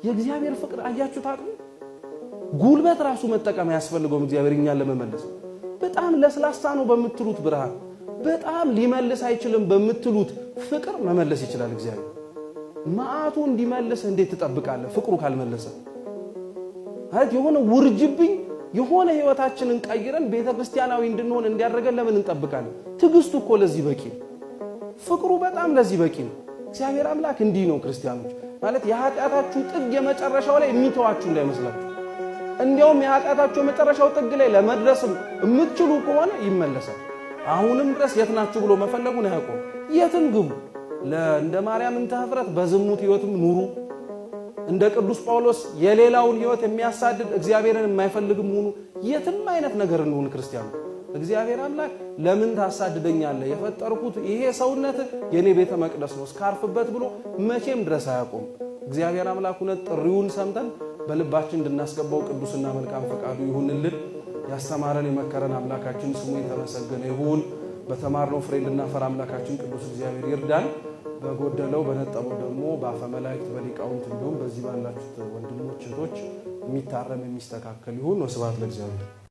የእግዚአብሔር ፍቅር አያችሁት አቅሙ። ጉልበት ራሱ መጠቀም አያስፈልገውም እግዚአብሔር እኛን ለመመለስ። በጣም ለስላሳ ነው በምትሉት ብርሃን፣ በጣም ሊመልስ አይችልም በምትሉት ፍቅር መመለስ ይችላል እግዚአብሔር። መዓቱ እንዲመልስ እንዴት ትጠብቃለህ? ፍቅሩ ካልመለሰ ማለት የሆነ ውርጅብኝ የሆነ ህይወታችንን ቀይረን ቤተ ክርስቲያናዊ እንድንሆን እንዲያደርገን ለምን እንጠብቃለን? ትዕግስቱ እኮ ለዚህ በቂ ነው። ፍቅሩ በጣም ለዚህ በቂ ነው። እግዚአብሔር አምላክ እንዲህ ነው። ክርስቲያኖች ማለት የኃጢአታችሁ ጥግ የመጨረሻው ላይ የሚተዋችሁ እንዳይመስላችሁ። እንዲያውም የኃጢአታችሁ የመጨረሻው ጥግ ላይ ለመድረስም የምትችሉ ከሆነ ይመለሳል። አሁንም ድረስ የት ናችሁ ብሎ መፈለጉን አያቆም። የትም ግቡ። እንደ ማርያም እንተ ኅፍረት በዝሙት ህይወትም ኑሩ። እንደ ቅዱስ ጳውሎስ የሌላውን ህይወት የሚያሳድድ እግዚአብሔርን የማይፈልግም ሁኑ። የትም አይነት ነገር እንሁን ክርስቲያኑ እግዚአብሔር አምላክ ለምን ታሳድደኛለህ? የፈጠርኩት ይሄ ሰውነት የኔ ቤተ መቅደስ ነው እስካርፍበት ብሎ መቼም ድረስ አያቆም። እግዚአብሔር አምላክ እውነት ጥሪውን ሰምተን በልባችን እንድናስገባው ቅዱስና መልካም ፈቃዱ ይሁንልን። ያስተማረን የመከረን አምላካችን ስሙ የተመሰገነ ይሁን። በተማርነው ፍሬ እንድናፈራ አምላካችን ቅዱስ እግዚአብሔር ይርዳን። በጎደለው በነጠበው ደግሞ በአፈ መላእክት በሊቃውንት እንዲሁም በዚህ ባላችሁት ወንድሞች እህቶች የሚታረም የሚስተካከል ይሁን። ወስብሐት ለእግዚአብሔር።